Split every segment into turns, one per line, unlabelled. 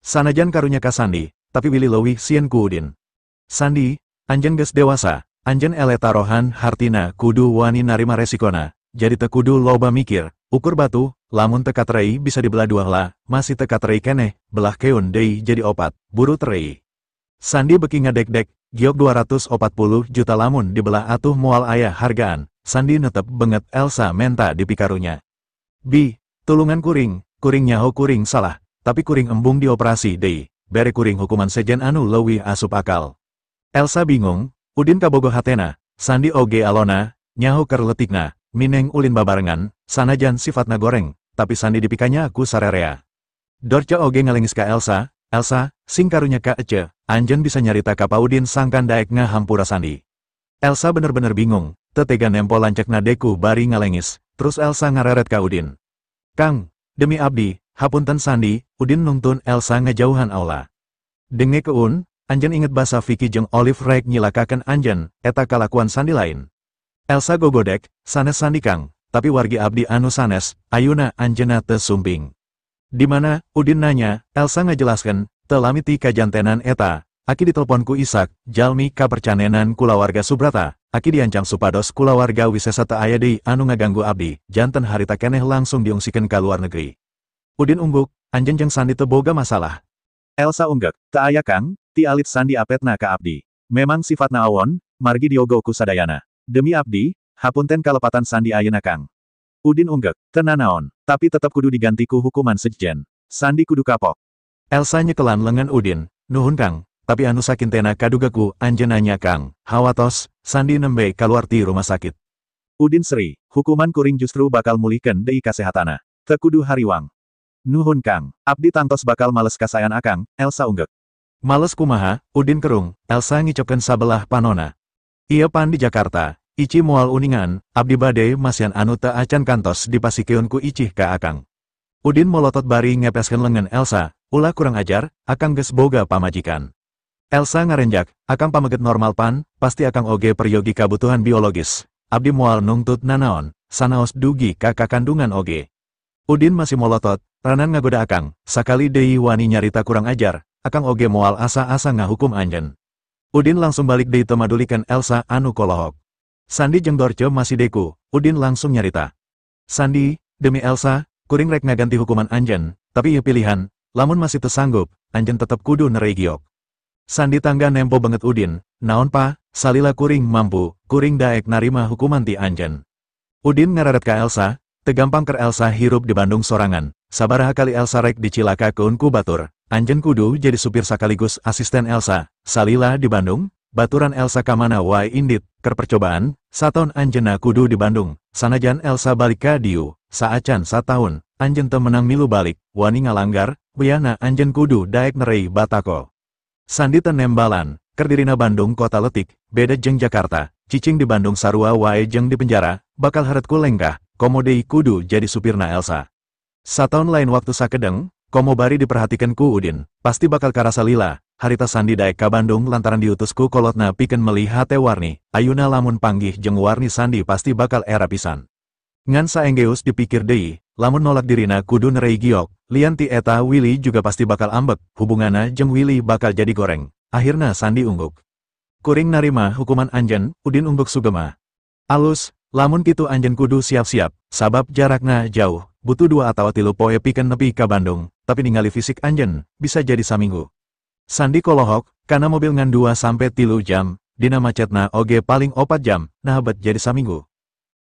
Sanajan karunya ka Sandi, tapi Willy leuwih sieun ku Udin. Sandi, anjeun geus dewasa, anjeun eleh tarohan hartina kudu wani narima resikona, jadi teu kudu loba mikir, ukur batu, lamun teu katerei bisa dibelah dua lah, masih teu katerei keneh, belah keun deui jadi opat, buru terei. Sandi beki ngadek-dek, giok 240 juta lamun dibelah atuh moal aya hargaan, Sandi netep banget Elsa menta dipikarunya. Bi, tulungan kuring, kuring nyaho kuring salah, tapi kuring embung dioperasi deui, bere kuring hukuman sejen anu leuwih asup akal. Elsa bingung, Udin kabogo hatena, Sandi oge alona, nyaho keur leutikna, mineng ulin babarengan, sanajan sifatna goreng, tapi Sandi dipikanya ku sarerea. Dorce oge ngalengis ka Elsa, Elsa, sing karunya ka Ece, anjeun bisa nyarita ka Pa Udin sangkan daek ngahampura Sandi. Elsa bener-bener bingung, teu tega nempo lancekna deku bari ngalengis, terus Elsa ngareret ka Udin. Kang, demi abdi, hapunten Sandi, Udin nungtun Elsa ngejauhan aula. Dengekeun, anjeun inget basa Vicky jeung Olive rek nyilakakeun anjeun, eta kalakuan Sandi lain. Elsa gogodek, sanes Sandi Kang, tapi wargi abdi anu sanes, ayuna anjeunna teu sumping. Di mana, Udin nanya, Elsa ngajelaskeun, teu lami ti kajantenan eta, aki ditelepon ku Isak, jalmi kapercanenan kulawarga Subrata, aki diancam supados kulawarga Wisesa teu aya deui anu ngaganggu abdi, janten harita keneh langsung diungsikeun ka luar negeri. Udin ungguk, anjeun jeung Sandi teu boga masalah. Elsa unggek, teu aya Kang, ti alit Sandi apetna ka abdi. Memang sifatna awon, margi diogo ku sadayana. Demi abdi, hapunten kalepatan Sandi ayeuna Kang. Udin unggek, teu nanaon, tapi tetep kudu diganti ku hukuman sejen. Sandi kudu kapok. Elsa nyekelan lengan Udin, nuhun Kang, tapi anu sakintena kaduga ku anjeunna nya Kang, hawatos, Sandi nembe kaluar ti rumah sakit. Udin seri, hukuman kuring justru bakal mulihkeun deui kasehatana. Teu kudu hariwang. Nuhun Kang, abdi tangtos bakal males kasayan akang, Elsa unggek. Males kumaha, Udin kerung, Elsa ngicopkeun sabelah panona. Ieu pan di Jakarta, Ici moal uningan, abdi bade masihan anu teu acan kantos dipasikeun ku Icih ka akang. Udin molotot bari ngepeskeun lengan Elsa, ulah kurang ajar, akang geus boga pamajikan. Elsa ngarenjak, akang pameget normal pan, pasti akang oge peryogi kabutuhan biologis. Abdi moal nungtut nanaon, sanaos dugi ka kakandungan oge. Udin masih molotot, ranan ngagoda akang, sakali deui wani nyarita kurang ajar, akang oge moal asa-asa ngahukum anjeun. Udin langsung balik deui teu madulikeun Elsa anu kolohok. Sandi jeung Dorce masih deku, Udin langsung nyarita. Sandi, demi Elsa, kuring rek ngaganti hukuman anjeun, tapi ieu pilihan, lamun masih teu sanggup, anjeun tetep kudu nerei giok. Sandi tangga nempo banget Udin, naon pa, salila kuring mampu, kuring daek narima hukuman ti anjeun. Udin ngararet ka Elsa, teu gampang keur Elsa hirup di Bandung sorangan, sabaraha kali Elsa rek dicilakakeun ku batur, anjeun kudu jadi supir sakaligus asisten Elsa, salila di Bandung, baturan Elsa kamana wae indit, keur percobaan, sataun anjeunna kudu di Bandung, sanajan Elsa balik ka dieu, saacan sataun, anjeun teu menang milu balik, wani ngalanggar, weyana anjeun kudu daek nerei batako. Sandi teu nembalan, keur dirina Bandung kota letik, beda jeung Jakarta, cicing di Bandung sarua wae jeung di penjara, bakal heret ku lengkah, komo deui kudu jadi supirna Elsa. Sataun lain waktu sakedeng, komo bari diperhatikan ku Udin, pasti bakal karasa lila, harita Sandi daek ka Bandung lantaran diutus ku kolotna pikeun meuli hate Warni, ayuna lamun panggih jeung Warni Sandi pasti bakal era pisan. Ngan saenggeus dipikir deui, lamun nolak dirina kudu nerei giok, lian ti eta Willy juga pasti bakal ambek, hubunganna jeung Willy bakal jadi goreng. Akhirna Sandi ungguk. Kuring narima hukuman anjeun, Udin ungguk sugema. Alus, lamun kitu anjeun kudu siap-siap, sabab jarakna jauh, butuh 2 atawa 3 poe pikeun nepi ka Bandung, tapi ningali fisik anjeun, bisa jadi saminggu. Sandi kolohok, kana mobil ngan 2 sampai 3 jam, dina macetna oge paling 4 jam, nah bet jadi saminggu.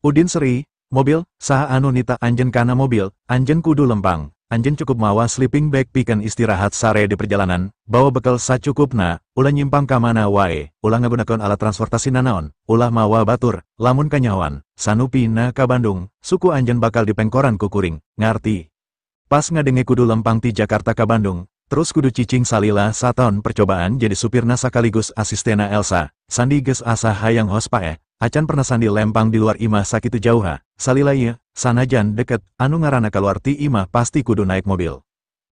Udin seri, mobil, saha anu nita anjeun kana mobil, anjeun kudu lempang, anjeun cukup mawa sleeping bag pikeun istirahat sare di perjalanan, bawa bekal sacukupna, ulah nyimpang ka mana wae, ulah ngagunakeun alat transportasi nanaon, ulah mawa batur, lamun kanyahoan, sanupina ka Bandung, suku anjeun bakal dipengkoran ku kuring, ngarti. Pas ngadenge kudu lempang ti Jakarta ka Bandung, terus kudu cicing salila sataun percobaan jadi supirna sakaligus asistena Elsa, Sandi geus asa hayang hos paeh, acan pernah Sandi lempang di luar imah sakitu jauha, salila ieu, sanajan deket, anu ngaranna kaluar ti imah pasti kudu naik mobil.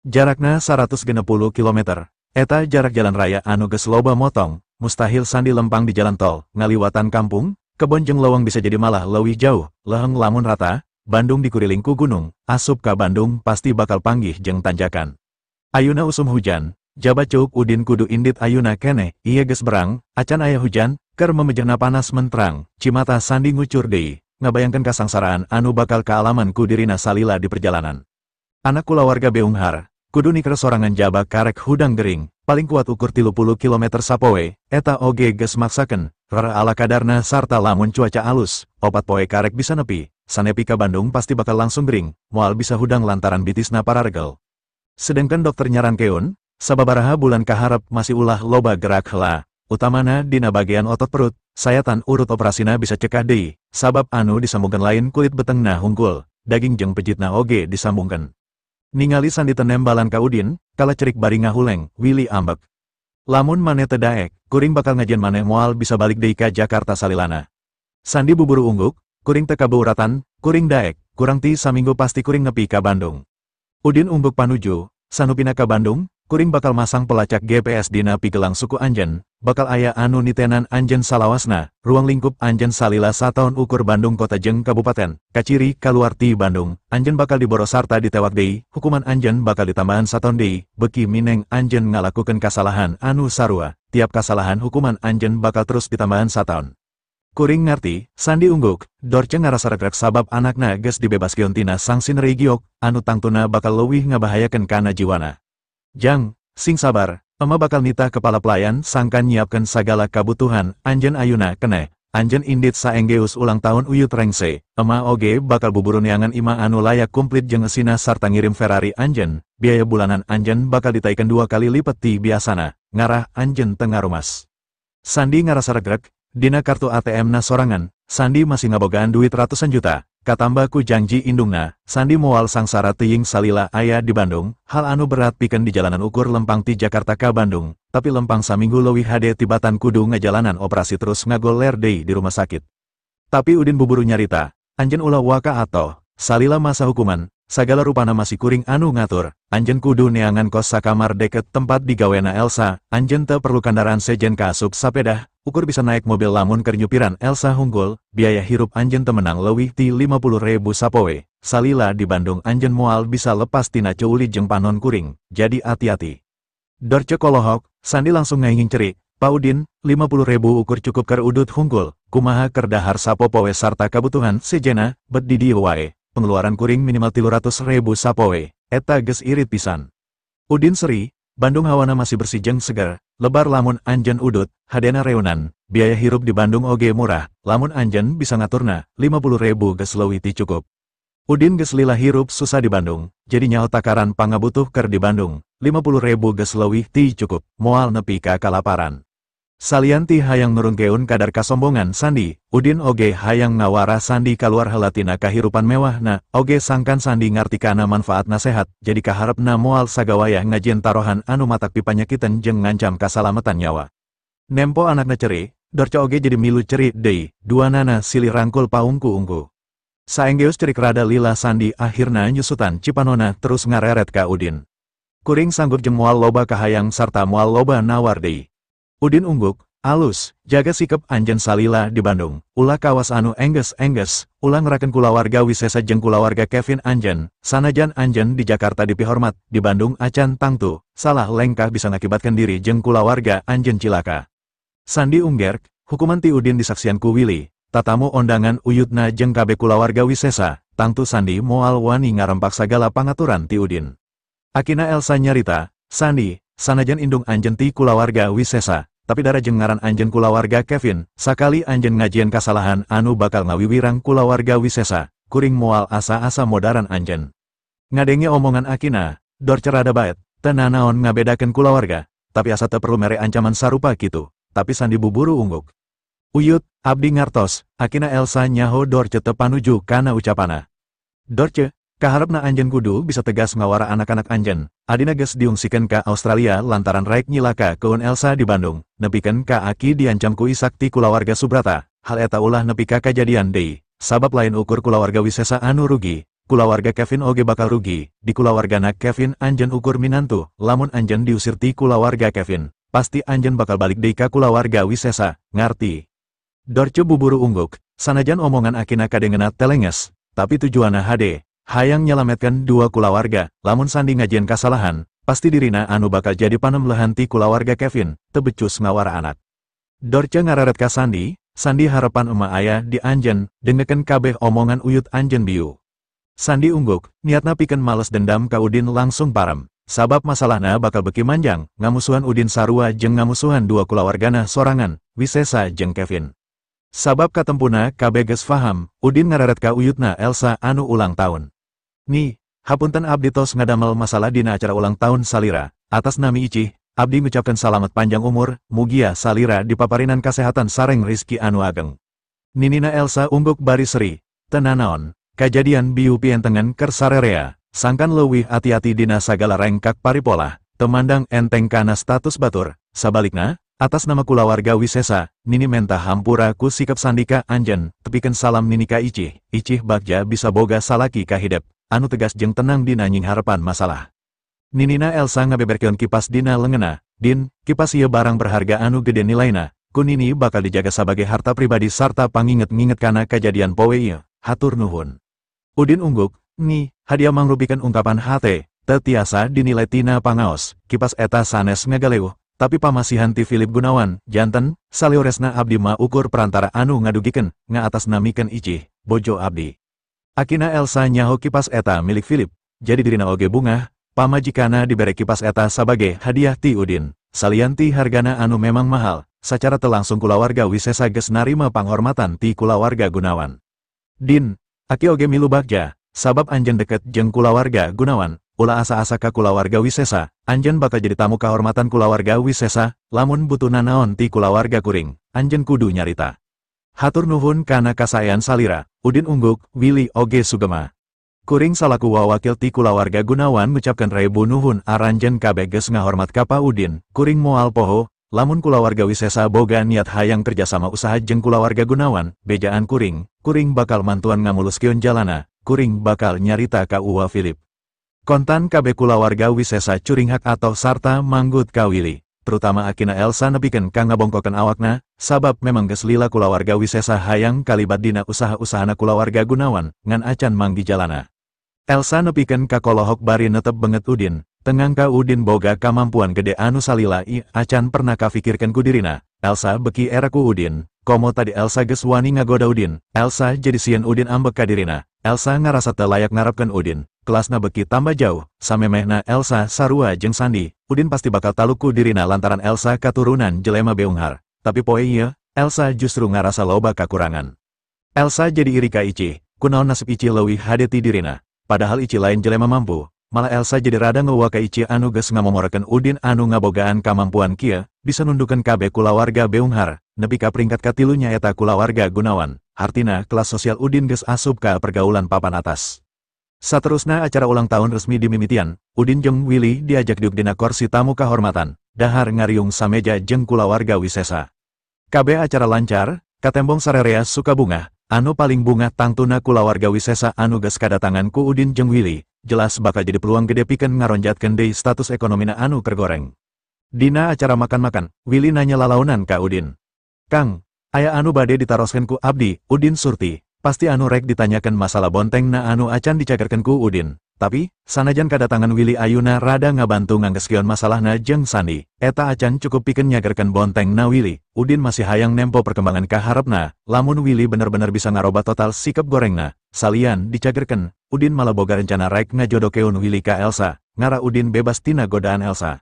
Jarakna 160 km, eta jarak jalan raya anu geus loba motong, mustahil Sandi lempang di jalan tol, ngaliwatan kampung, kebon jeung leuweung bisa jadi malah leuwih jauh, leuheung lamun rata, Bandung dikuriling ku gunung, asup ka Bandung pasti bakal panggih jeung tanjakan. Ayuna usum hujan, jaba ceuk Udin kudu indit ayuna keneh, ieu geus berang, acan aya hujan, keur memejehna panas mentrang, cimata Sandi ngucur deui, ngabayangkeun kasangsaraan anu bakal kaalaman ku dirina salila di perjalanan. Anak kulawarga beunghar, kudu niker sorangan jaba karek hudang gering, paling kuat ukur 30 km sapoe, eta oge geus maksakeun, rara ala kadarna sarta lamun cuaca alus, 4 poe karek bisa nepi, sanepi ka Bandung pasti bakal langsung gering, moal bisa hudang lantaran bitisna pararegel. Sedangkan dokter nyarankeun, sababaraha bulan kaharep masih ulah loba gerak hela, utamana dina bagian otot perut, sayatan urut operasina bisa cekah deui, sabab anu disambungkeun lain kulit betengna hungkul, daging jeung pejitna oge disambungkeun. Ningali Sandi tenembalan ka Udin, kala cerik bari ngahuleng, Willy ambek. Lamun maneh teu daek, kuring bakal ngajian maneh moal bisa balik deui ka Jakarta salilana. Sandi buburu ungguk, kuring teu kabeuratan, kuring daek, kurang ti saminggu pasti kuring nepi ka Bandung. Udin ungguk panuju, sanupina ka Bandung, kuring bakal masang pelacak GPS dina pigelang suku anjen, bakal aya anu nitenan anjen salawasna, ruang lingkup anjen salila sataun ukur Bandung kota jeung kabupaten, kaciri kaluar ti Bandung, anjen bakal diboro sarta ditewak deui, hukuman anjen bakal ditambahan sataun deui, beki mineng anjen ngalakukeun kasalahan anu sarua, tiap kasalahan hukuman anjen bakal terus ditambahan sataun. Kuring ngarti, Sandi ungguk, Dorce ngarasa regrek sabab anakna geus dibebaskeun tina sanksi giok, anu tangtuna bakal leuwih ngabahayakeun kana jiwana. Jang, sing sabar, ema bakal nitah kepala pelayan sangkan nyiapkeun sagala kabutuhan, anjen ayuna keneh, anjen indit saenggeus ulang tahun uyut rengse, ema oge bakal buburu neangan ima anu layak kumplit jeung eusina sarta ngirim Ferrari anjen, biaya bulanan anjen bakal ditaikeun 2 kali lipet ti biasana, ngarah anjen teu ngarumas. Sandi ngarasa regrek, dina kartu ATM na sorangan, Sandi masih ngabogaan duit ratusan juta, katamba ku janji indungna, Sandi moal sangsara teuing salila aya di Bandung, hal anu berat pikeun di jalanan ukur lempang ti Jakarta ka Bandung, tapi lempang saminggu leuwih hade tibatan kudu ngajalanan operasi terus ngagoler deui di rumah sakit. Tapi Udin buburu nyarita, anjeun ulah waka atoh, salila masa hukuman, sagala rupana masih kuring anu ngatur, anjeun kudu neangan kos sakamar deket tempat digawena Elsa, anjeun teu perlu kandaraan sejen kaasup sapedah, ukur bisa naik mobil lamun keur nyupiran Elsa hunggul, biaya hirup anjeun temenang leuwih ti 50.000 sapoe, salila di Bandung anjeun moal bisa lepas tina ceuli jeung panon kuring, jadi hati-hati. Dorce kolohok, Sandi langsung ngainging cerik, Pa Udin, 50.000 ukur cukup keur udut hungkul, kumaha keur dahar sapopoe sarta kabutuhan sejena, bet di dieu wae, pengeluaran kuring minimal 300.000 sapoe, eta geus irit pisan. Udin seri, Bandung hawana masih bersih jeung seger, lebar lamun anjen udut, hadena reunan, biaya hirup di Bandung oge murah, lamun anjen bisa ngaturna, 50.000 geus leuwih ti cukup. Udin geus lila hirup susah di Bandung, jadi nyaho takaran pangabutuh keur di Bandung, 50.000 geus leuwih ti cukup, moal nepi ka kalaparan. Salian ti hayang nurunkeun kadar kasombongan Sandi, Udin oge hayang ngawara Sandi kaluar heula tina kahirupan mewahna, oge sangkan Sandi ngarti kana manfaat nasehat, jadi kaharepna moal sagawayah ngajieun tarohan anu matak pipanyakiten jeung ngancam kasalamatan nyawa. Nempo anakna ceri, Dorce oge jadi milu ceri deui, duanana silih rangkul paungku-ungku. Saenggeus cerik rada lila Sandi akhirna nyusutan cipanona terus ngareret ka Udin. Kuring sanggup jeung moal loba kahayang sarta moal loba nawar deui. Udin ungguk, alus, jaga sikep anjen salila di Bandung, ulah kawas anu engges-engges, ulah ngerakeun kulawarga Wisesa jeung kulawarga Kevin anjen, sanajan anjen di Jakarta dipihormat, di Bandung acan tangtu, salah lengkah bisa ngakibatkan diri jeung kulawarga anjen cilaka. Sandi unggerk, hukuman ti Udin disaksian ku Willy, tatamu ondangan uyutna jeung kabeh kulawarga Wisesa, tangtu Sandi moal wani ngarempak sagala pangaturan ti Udin. Akina Elsa nyarita, Sandi, sanajan indung anjen ti kulawarga Wisesa, tapi darah jeung ngaran anjen kulawarga Kevin, sakali anjen ngajieun kasalahan anu bakal ngawiwirang kulawarga Wisesa, kuring moal asa-asa modaran anjen. Ngadenge omongan akina, Dorce rada baet, teu nanaon ngabedakeun kulawarga, tapi asa teu perlu mere ancaman sarupa kitu, tapi Sandi buburu ungguk. Uyut, abdi ngartos, akina Elsa nyaho Dorce teu panuju kana ucapana. Dorce, kaharepna anjen kudu bisa tegas ngawara anak-anak anjen, adina geus diungsikeun ka Australia lantaran raek nyilaka keun Elsa di Bandung, nepikeun ka aki diancam ku Isak ti kulawarga Subrata, hal eta ulah nepi ka kajadian deui, sabab lain ukur kulawarga Wisesa anu rugi, kulawarga Kevin oge bakal rugi, di kulawargana Kevin anjen ukur minantu, lamun anjen diusir ti kulawarga Kevin, pasti anjen bakal balik deui ka kulawarga Wisesa, ngarti. Dorce buburu ungguk, sanajan omongan akina kadengena telenges, tapi tujuanna hade. Hayang nyelametkan dua kulawarga, lamun Sandi ngajieun kasalahan, pasti dirina anu bakal jadi panemlehan ti kulawarga Kevin, teu becus ngawara anak. Dorce ngareret ka Sandi, Sandi harapan emak aya di anjen, dengeken kabeh omongan uyut anjen biu. Sandi ungguk, niatna pikeun males dendam ka Udin langsung parem. Sabab masalahna bakal beki manjang, ngamusuhan Udin sarua jeung ngamusuhan dua kulawargana sorangan, Wisesa jeung Kevin. Sabab katempuna kabeh geus faham, Udin ngareret ka uyutna Elsa anu ulang tahun. Nih, hapunten abdi tos ngadamel masalah dina acara ulang tahun salira, atas nami Icih, abdi ngucapkeun salamet panjang umur, mugia salira dipaparinan kasehatan sareng rizki anu ageng. Ninina Elsa ungguk bari seri, teu nanaon, kajadian biu pientengen keur sarerea, sangkan leuwih ati-ati dina sagala rengkak paripolah, temandang enteng kana status batur, sabalikna, atas nama kulawarga Wisesa, Nini menta hampura ku sikap Sandika anjen, tepikeun salam Nini ka Icih, Icih bagja bisa boga salaki ka hidep, anu tegas jeung tenang dina nyingharepan masalah. Ninina Elsa ngabeberkeun kipas dina leungeunna, Din, kipas ieu barang berharga anu gede nilaina, ku Nini bakal dijaga sabagai harta pribadi sarta panginget-nginget kana kajadian poe ieu, hatur nuhun. Udin ungguk, nih, hadiah mangrupikeun ungkapan hate, teu tiasa dinilai tina pangaos, kipas eta sanes ngagaleuh. Tapi pamasihan ti Philip Gunawan, janten, saleuresna abdi ma ukur perantara anu ngadugikeun, ngaatasnamikeun Icih, bojo abdi. Akina Elsa nyaho kipas eta milik Philip, jadi dirina oge bungah, pamajikana dibere kipas eta sabage hadiah ti Udin. Salian ti hargana anu memang mahal, sacara teu langsung kulawarga Wisesa geus narima panghormatan ti kulawarga Gunawan. Din, aki oge milu bagja, sabab anjeun deket jeung kulawarga Gunawan. Ulah asa-asa ka kulawarga Wisesa, anjeun bakal jadi tamu kahormatan kulawarga Wisesa, lamun butuh nanaon ti kulawarga kuring, anjeun kudu nyarita. Hatur nuhun kana kasaean salira, Udin ungguk, Willy oge sugema. Kuring salaku wawakil ti kulawarga Gunawan ngucapkeun rebu nuhun aranjeun kabeh geus ngahormat ka Pa Udin, kuring moal poho, lamun kulawarga Wisesa boga niat hayang kerjasama usaha jeung kulawarga Gunawan, bejaan kuring, kuring bakal mantuan ngamuluskeun jalana, kuring bakal nyarita ka Uwa Philip. Kontan kabeh kulawarga Wisesa curinghak atau sarta manggut ka Willy, terutama akina Elsa nepikeun ka ngabongkokeun awakna, sabab memang geus lila kulawarga Wisesa hayang kalibat dina usaha-usahana kulawarga Gunawan, ngan acan manggi jalana. Elsa nepikeun ka kolohok bari netep banget Udin, tengangka Udin boga kamampuan gede anu salila i acan pernah kafikirkeun ku dirina. Elsa beki era ku Udin, komo tadi Elsa geus wani ngagoda Udin, Elsa jadi sieun Udin ambek ka dirina, Elsa ngarasa teu layak ngarepkeun Udin. Kelasna beki tambah jauh, samemehna Elsa sarua jeung Sandi, Udin pasti bakal taluk ku dirina lantaran Elsa katurunan jelema beunghar. Tapi poe ieu, Elsa justru ngarasa loba kakurangan. Elsa jadi iri ka Icih, kunaon nasib Icih leuwih hade ti dirina, padahal Icih lain jelema mampu, malah Elsa jadi rada ngewa ka Icih anu geus ngamomorekeun Udin anu ngabogaan kamampuan kieu, bisa nundukeun kabeh kulawarga beunghar, nepi ka peringkat katilu nyaeta kulawarga Gunawan, hartina kelas sosial Udin geus asup ka pergaulan papan atas. Saterusna acara ulang tahun resmi dimimitian, Udin jeung Willy diajak diuk dina kursi tamu kahormatan, dahar ngariung sameja jeung kulawarga Wisesa. Kabeh acara lancar, katembong sarerea suka bungah, anu paling bungah tangtuna kulawarga Wisesa anu geus kadatangan ku Udin jeung Willy, jelas bakal jadi peluang gede pikeun ngaronjatkeun deui status ekonomina anu kergoreng. Dina acara makan-makan, Willy nanya lalaunan ka Udin. Kang, aya anu bade ditaroskeun ku abdi, Udin surti. Pasti anu rek ditanyakan masalah bonteng na anu acan dicagerkeun ku Udin. Tapi, sanajan kadatangan Willy ayuna rada ngabantu nganggeskeun masalahna jeung Sandi. Eta acan cukup pikeun nyagerkeun bonteng na Willy. Udin masih hayang nempo perkembangan kaharepna, lamun Willy bener-bener bisa ngaroba total sikap gorengna. Salian dicagerkeun, Udin malah boga rencana rek ngajodokeun Willy ka Elsa, ngara Udin bebas tina godaan Elsa.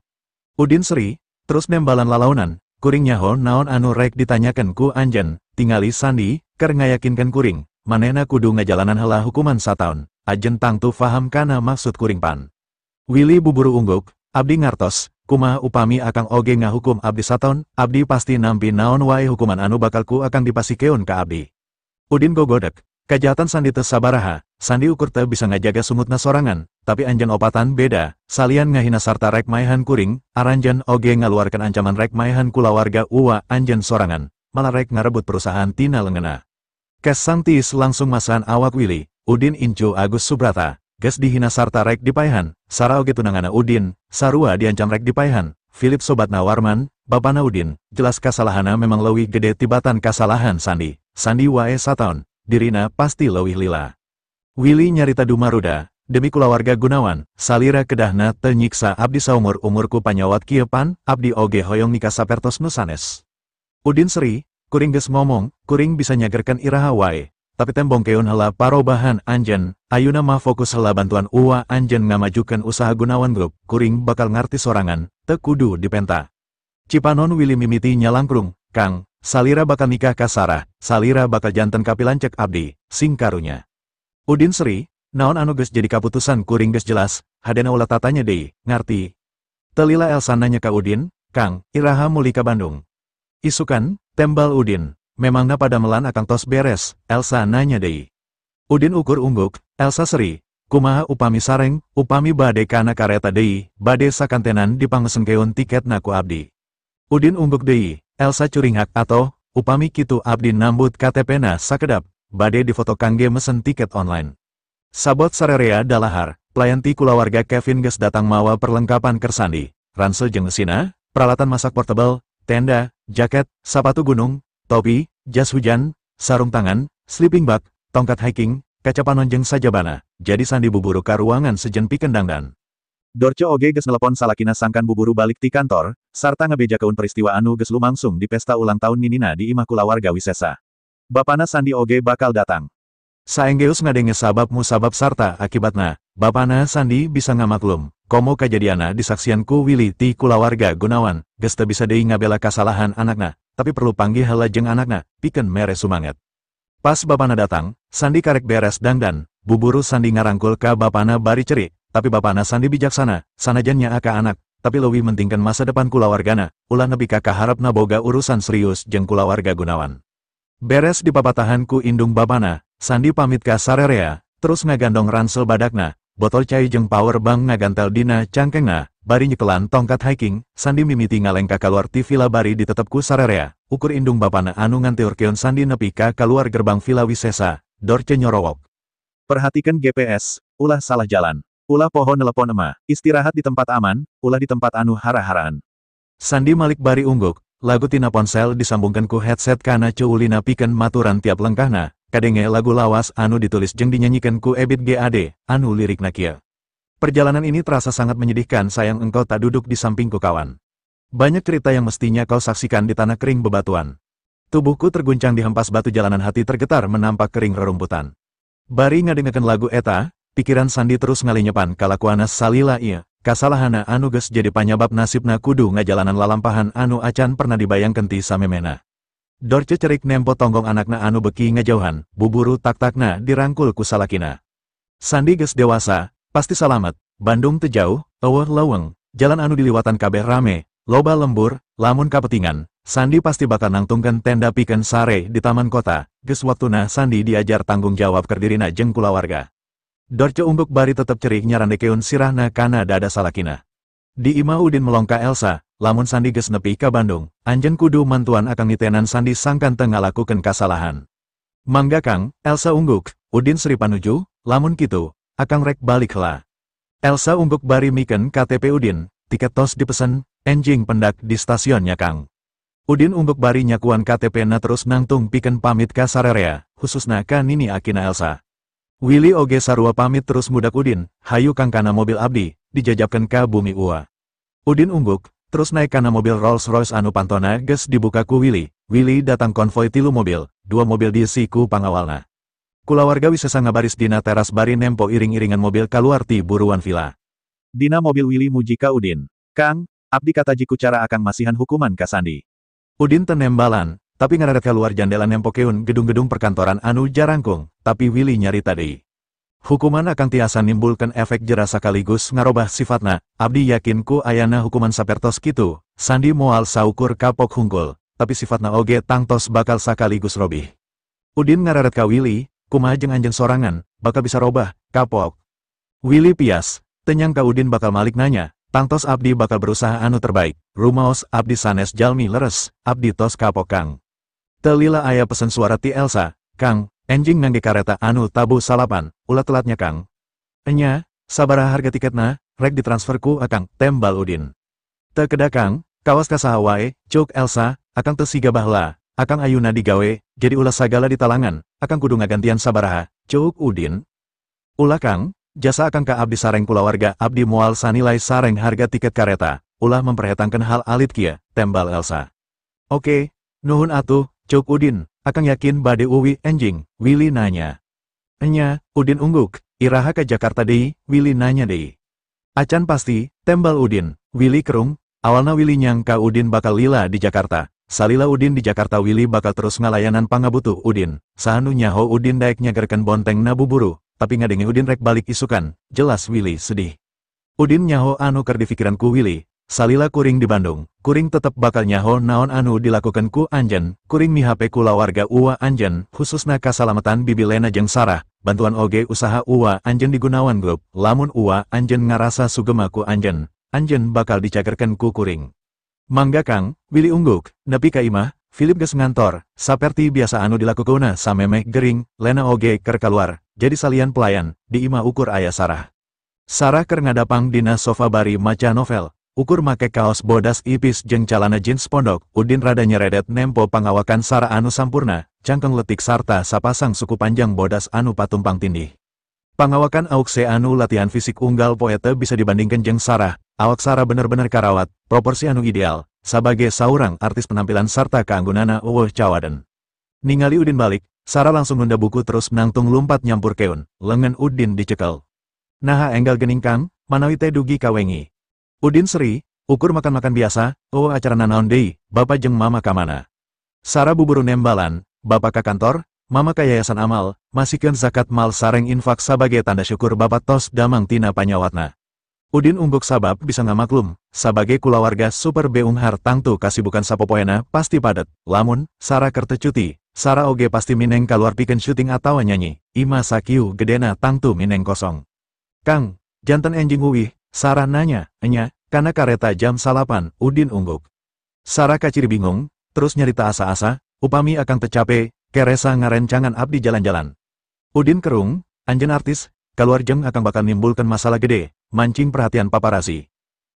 Udin seri, terus nembalan lalaunan, kuring nyaho naon anu rek ditanyakan ku anjen, tingali Sandi, keur ngayakinkeun kuring. Manehna kudu ngajalanan heula hukuman sataun, ajen tangtu faham kana maksud kuring pan. Willy buburu ungguk, abdi ngartos, kumaha upami akang oge ngahukum abdi sataun, abdi pasti nampi naon wae hukuman anu bakal ku akang dipasikeun ka abdi. Udin gogodek, kajahatan Sandi teu sabaraha, Sandi ukur teu bisa ngajaga sumutna sorangan, tapi anjen opatan beda, salian ngahina sarta rek maehan kuring, aranjen oge ngaluarkeun ancaman rek maehan kulawarga uwa anjen sorangan, malah rek ngarebut perusahaan tina leungeunna. Kesang tiis langsung masan awak Willy, Udin incu Agus Subrata, geus dihina sarta rek dipaehan, Sara oge tunangana Udin, sarua diancam rek dipaehan, Philip sobatna Warman, bapana Udin, jelas kasalahana memang leuwih gede tibatan kasalahan Sandi, Sandi wae sataun, dirina pasti leuwih lila. Willy nyarita dumaruda, demi kulawarga Gunawan, salira kedahna teu nyiksa abdi saumur umurku panyawat kieu pan, abdi oge hoyong nikah sapertos nu sanes. Udin seri, kuring geus ngomong, kuring bisa nyagerkeun iraha wae, tapi tembongkeun heula parobahan anjeun, ayeuna mah fokus heula bantuan uwa anjeun ngamajukeun usaha Gunawan Group, kuring bakal ngarti sorangan, teu kudu dipenta. Cipanon Willy mimiti nyalangkrung, Kang, salira bakal nikah ka Sarah, salira bakal janten kapilancek abdi, sing karunya. Udin seri, naon anu geus jadi kaputusan kuring geus jelas, hadena ulah tatanya deui, ngarti. Telila Elsa nanya ka Udin, Kang, iraha muli ka Bandung. Isukan, tembal Udin, memangna padamelan akang tos beres, Elsa nanya deui. Udin ukur ungguk, Elsa seri, kumaha upami sareng, upami bade kana kareta deui, bade sakantenan dipangesengkeun tiketna ku abdi. Udin ungguk deui, Elsa curinghak atau, upami kitu abdi nambut KTP-na sakedap, bade difoto kangge mesen tiket online. Sabot sarerea dalahar, pelayan ti kulawarga Kevin geus datang mawa perlengkapan keur Sandi, ransel jeung eusina, peralatan masak portable, tenda, jaket, sapatu gunung, topi, jas hujan, sarung tangan, sleeping bag, tongkat hiking, kaca panon jeung sajabana, jadi Sandi buburu ka ruangan sejen pikeun dangdan.
Dorce oge geus nelepon salakina sangkan buburu balik ti kantor, sarta ngabejakeun peristiwa anu geus lumangsung di pesta ulang tahun Ninina di imah kulawarga Wisesa. Bapana Sandi oge bakal datang.
Saenggeus ngadenge sabab musabab sarta akibatna, bapana Sandi bisa ngamaklum, komo kajadiana disaksian ku Willy ti kulawarga Gunawan, geus teu bisa deui ngabela kasalahan anakna, tapi perlu panggih heula jeung anakna, pikeun mere sumanget. Pas bapana datang, Sandi karek beres dangdan, buburu Sandi ngarangkul ka bapana bari cerik, tapi bapana Sandi bijaksana, sanajan nyaa ka anak, tapi leuwih mentingkeun masa depan kulawargana, ulah nepi ka kaharepna boga urusan serius jeung kulawarga Gunawan. Beres dipapatahan ku indung bapana, Sandi pamit ka sarerea, terus ngagandong ransel badakna, botol cai jeung power bank ngagantel dina cangkengna, bari nyekelan tongkat hiking, Sandi mimiti ngalengka kaluar ti villa bari ditetep ku sarerea, ukur indung bapana anu nganteurkeun Sandi nepi ka kaluar gerbang villa Wisesa, Dorce nyorowok.
Perhatikan GPS, ulah salah jalan. Ulah poho nelepon ema, istirahat di tempat aman, ulah di tempat anu hara-haraan.
Sandi malik bari ungguk, lagu tina ponsel disambungkeun ku headset kana ceulina pikeun maturan tiap lengkahna, kadenge lagu lawas anu ditulis jeung dinyanyikan ku Ebit GAD, anu lirikna kieu. Perjalanan ini terasa sangat menyedihkan sayang engkau tak duduk di sampingku kawan. Banyak cerita yang mestinya kau saksikan di tanah kering bebatuan. Tubuhku terguncang dihempas batu jalanan hati tergetar menampak kering rerumputan. Bari ngadengekeun lagu eta, pikiran Sandi terus ngalenyepan kalakuana salila ieu, kasalahana anu geus jadi panyabab nasibna kudu ngajalanan lalampahan anu acan pernah dibayangkeun ti samemena. Dorce cerik nempo tonggong anakna anu beki ngajauhan, buburu tak-takna dirangkul ku salakina. Sandi geus dewasa, pasti salamet, Bandung teu jauh, eueuh leuweung, jalan anu diliwatan kabeh rame, loba lembur, lamun kapetingan, Sandi pasti bakal nangtungkeun tenda pikeun sare di taman kota, geus waktuna Sandi diajar tanggung jawab keur dirina jeung kulawarga. Dorce ungguk bari tetep cerik nyarandekeun sirahna kana dada salakina. Di imah Udin melongka Elsa, lamun Sandi geus nepi ka Bandung, anjeun kudu mantuan akang nitenan Sandi sangkan teu ngalakukeun kasalahan. Mangga Kang, Elsa ungguk, Udin seri panuju, lamun kitu, akang rek balik heula. Elsa ungguk bari mikeun KTP Udin, tiket tos dipesen, enjing pendak di stasiunnya Kang. Udin ungguk bari nyakuan KTP na terus nangtung pikeun pamit ka sarerea, khususna ka Nini Akina Elsa. Willy oge sarua pamit terus mudak Udin, hayu Kang kana mobil abdi, dijajabkeun ka bumi ua. Udin ungguk, terus naik kana mobil Rolls Royce anu pantona geus dibuka ku Willy. Willy datang konvoi 3 mobil, 2 mobil diisi ku pangawalna. Kulawarga Wisesa ngabaris dina teras bari nempo iring-iringan mobil kaluar ti buruan villa.
Dina mobil Willy muji ka Udin. Kang, abdi kataji ku cara akang masihan hukuman ka Sandi.
Udin tenembalan, tapi ngararet keluar jandela nempokeun gedung-gedung perkantoran anu jarangkung, tapi Willy nyarita deui. Hukuman akang tiasa nimbulkeun efek jera sakaligus ngarobah sifatna, abdi yakin ku ayana hukuman sapertos kitu, Sandi moal saukur kapok hungkul, tapi sifatna oge tangtos bakal sakaligus robih. Udin ngararet ka Willy, kumaha jeung anjeun sorangan, bakal bisa robah, kapok. Willy pias, tenyang ka Udin bakal malik nanya, tangtos abdi bakal berusaha anu terbaik, rumaos abdi sanes jalmi leres, abdi tos kapok Kang. Telila aya pesen suara ti Elsa, Kang, enjing ngangge kareta anu tabuh salapan, ulah telatnya Kang. Enya, sabaraha harga tiketna, rek ditransfer ku akang, tembal Udin. Teu kedah Kang, kawas ka saha wae, cuk Elsa, akang teu siga baheula, akang ayuna digawe, jadi ulah sagala ditalangan, akang kudu ngagantian sabaraha, cuk Udin. Ulah Kang, Jasa akang ka abdi sareng kulawarga abdi moal sanilai sareng harga tiket kareta, ulah memperhetangkeun hal alit kieu, tembal Elsa. Oke, nuhun atuh, cuk Udin, akang yakin bade uwi enjing, Willy nanya. Enya, Udin ungguk, iraha ke Jakarta deui, Willy nanya deui. Acan pasti, tembal Udin, Willy kerung, awalna Willy nyangka Udin bakal lila di Jakarta. Salila Udin di Jakarta Willy bakal terus ngalayanan pangabutuh Udin, saha nu nyaho Udin daek nyagerkeun bonteng na buburu, tapi ngadenge Udin rek balik isukan, jelas Willy sedih. Udin nyaho anu keur dipikiran ku Willy, salila kuring di Bandung, kuring tetep bakal nyaho naon anu dilakukan ku anjen, kuring mihape kulawarga uwa anjen, khususna kasalamatan bibi Lena jeung Sarah, bantuan oge usaha uwa anjen di Gunawan Group, lamun uwa anjen ngarasa sugema ku anjen, anjen bakal dicagerkeun ku kuring. Mangga Kang, Willy ungguk, nepi ka imah, Philip geus ngantor, saperti biasa anu dilakukeunna samemeh gering, Lena oge keur kaluar, jadi salian pelayan, di imah ukur aya Sarah. Sarah keur ngadapang dina sofa bari maca novel, ukur make kaos bodas ipis jeung calana jeans pondok, Udin rada nyeredet nempo pangawakan Sarah anu sampurna, cangkeng letik sarta sapasang suku panjang bodas anu patumpang tindih. Pangawakan aukse anu latihan fisik unggal poete bisa dibandingkan jeung Sarah, awak Sarah bener-bener karawat, proporsi anu ideal, sabage saurang artis penampilan sarta kaanggunana eueuh cawaden. Ningali Udin balik, Sarah langsung nunda buku terus nangtung lumpat nyampurkeun, lengan Udin dicekel. Naha enggal gening Kang, manawi teh dugi kawengi. Udin seri, ukur makan-makan biasa, eueuh acara nanaon deui, bapak jeung mama kamana. Sarah buburu nembalan, bapak ka kantor, mama ka yayasan amal, masikeun zakat mal sareng infak sabage tanda syukur bapak tos damang tina panyawatna. Udin ungguk sabab bisa ngamaklum, sabage kulawarga super beunghar tangtu kasibukan sapopoena pasti padet, lamun, Sarah keur teu cuti, Sarah oge pasti mineng kaluar pikeun syuting atawa nyanyi, ima sakieu gedena tangtu mineng kosong. Kang, janten enjing uwih, Sarah nanya, enya, kana kareta jam 9, Udin ungguk. Sarah kaciri bingung, terus nyarita asa-asa, upami akang teu cape, keresa ngarencangan abdi jalan-jalan. Udin kerung, anjeun artis, kaluar jeung akang bakal nimbulkan masalah gede, mancing perhatian paparazi.